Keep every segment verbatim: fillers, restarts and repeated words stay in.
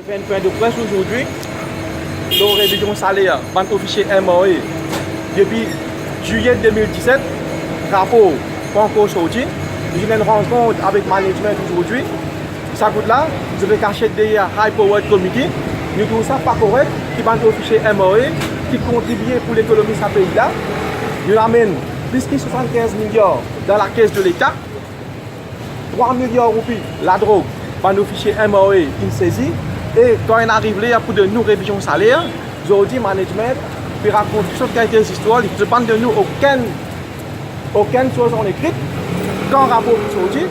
Fer enn pwin de pres azordi lor revizion saler bann ofisie M R A. Depi zilie de mil diset, rapor pa ankor sorti. Nou finn rann kont avek management azordi. Sa kout la, zot pe kasiet deryer High Powered Committee. Nou trouv sa pa korek ki bann ofisie M R A ki kontribie pou lekonomi sa pei la, nou amenn plis ki swasannkinz miliar dan lakes de Leta, trwa miliar roupi ladrog bann ofisie M R A inn sezi. E kan inn ariv ler pou donn nou revizion saler, zordi management pe rakont tou sort kalite zistwar, li, zot pa'nn donn nou okenn, okenn soz an ekri, kan rapor pou sorti.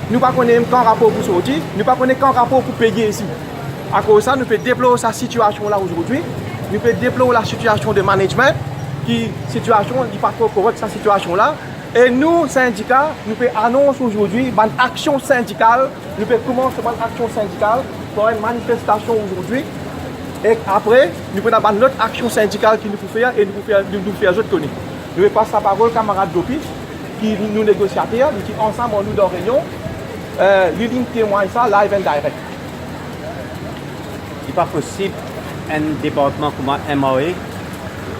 Nou pa kone mem kan rapor pou sorti, nou pa kone kan rapor pou peye isi. Akoz sa, nou pe deplor sa sitiasion la azordi. Nou pe deplor la sitiasion de management, ki sitiasion, li pa tro korek sa sitiasion la. E nou, sindika, nou pe anons azordi bann aksion sindikal. Nou pe koumans bann aksion sindikal par enn manifestasion azordi. E apre, nou pou ena bann lot aksion sindikal ki nou pou fer e nou pou fer, nou, nou fer zot kone. Nou pe pas laparol kamarad Dopi, ki nou negosiater, li ti ansam ar nou dan reynion, eh, li, li'nn temwagn sa live and direct. Li pa posib enn departman kouma M R A,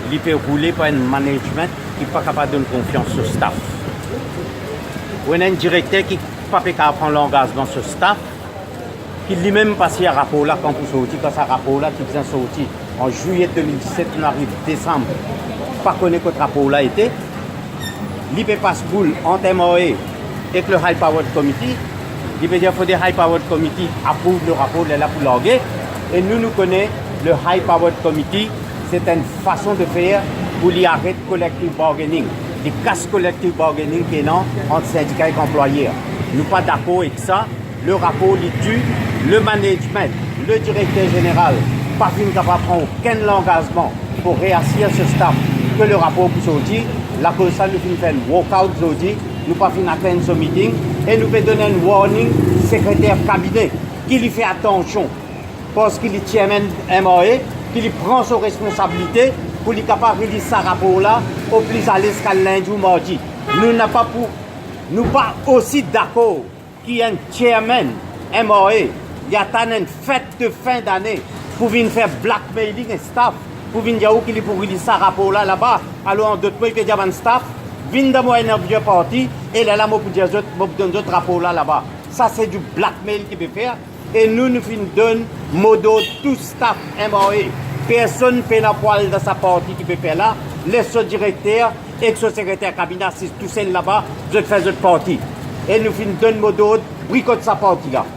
li pe roule par enn management ki pa kapav donn konfians so staff. Ou ena enn direkter ki pa pe kapav pran langazman so staff, ki limem pa sir rapor la kan pou sorti, kan sa rapor la ti bizin sorti an zilie de mil diset, nou ariv desam, pa kone kot rapor la ete. Li pe pas boul ant M R A ek le High Powered Committee. Li pe dir fode High Powered Committee aprouv le rapor, lerla pou large. E nou, nou kone le High Powered Committee, se enn fason de fer pou li aret collective bargaining. Li kas collective bargaining ki ena ant sindika ek anplwayer. Nou pa dakor ek sa. Le rapor li dir, le management, le direkter zeneral pa finn kapav pran okenn langazman pou reasir so staff ke le rapor pou sorti. Lakoz sa, nou finn fer enn walkout zordi, nou pa finn atenn so meeting e nou pe donn enn warning sekreter kabine ki li fer atansion, parski li chairman M R A, ki li pran so responsabilite pou li kapav rilis sa rapor la o pli zale ziska lindi ou mardi. Nou napa pou, nou pa osi dakor ki enn chairman M R A, li atann enn fet de fin dane pou vinn fer blackmailing staff, pou vinn dir ou ki li pou rilis sa rapor la laba. Alor, an dot mo, li pe dir bann staff, vinn dan mo interview party, e lerla mo pou dir zot, mo pou donn zot rapor la laba. Sa se di blackmail ki pe fer. E nou, nou finn donn modord tou staff M R A. Personn pena pou al dan sa party ki pe fer la. Les so direkter ek so sekreter kabine asiz tousel laba, zot fer zot party. E nou finn donn modord, boikot sa party la.